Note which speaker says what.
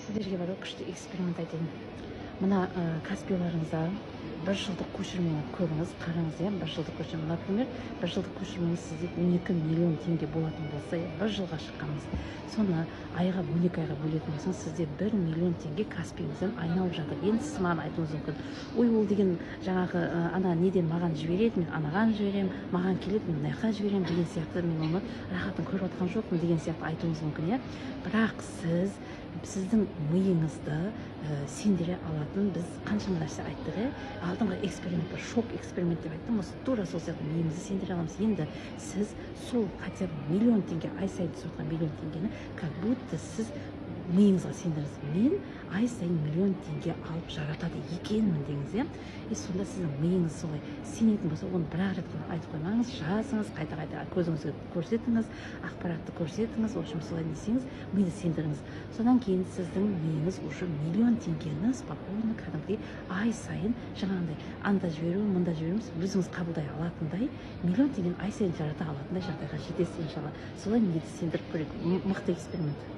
Speaker 1: Сіздерге бар ғой, күшті эксперимент айтайын. Мына Каспиларыңызда бір жылдық көшірмені көріңіз, қараңыз, иә. Бір жылдық көшірме, например, бір жылдық көшірмеңіз сізде 12 миллион теңге болатын болса, иә, бір жылға шыққаныңыз, соны айға, 12 айға бөлетін болсаңыз, сізде 1 миллион теңге Каспиіңізден айналып жатыр. Енді сіз маған айтуыңыз мүмкін: «Ой, ол деген жаңағы ана неден маған жібереді, мен анаған жіберемін, маған келеді, мен мына жаққа жіберемін» деген сияқты, «мен оны рахатын көріп жатқан жоқпын» деген сияқты айтуыңыз мүмкін, иә. Бірақ сіздің миыңызды сендіре алатын біз қаншама нәрсе айттық, иә. Алдыңғы эксперимент бар, шок эксперимент деп айттым. Осы тура сол сияқты миымызды сендіре аламыз. Енді сіз сол хотя бы миллион теңге, ай сайын түсіп жатқан миллион теңгені как будто сіз миыңызға сендіріңіз: «Мен ай сайын миллион теңге алып жаратады екенмін» деңіз, иә. И сонда сіздің миыңыз солай сенетін болса, оны бір ақ рет қана айтып қоймаңыз, жазыңыз, қайта қайта көзіңізге көрсетіңіз, ақпаратты көрсетіңіз. В общем, солай не істеңіз, миды сендіріңіз. Содан кейін сіздің миыңыз уже миллион теңгені спокойно, кәдімгідей ай сайын жаңағындай анда жіберу, мында жіберу емес, өзіңіз қабылдай алатындай, миллион теңгені ай сайын жарата алатындай жағдайға жетесіз, иншалла. Солай миды сендіріп көрейік. Мықты эксперимент.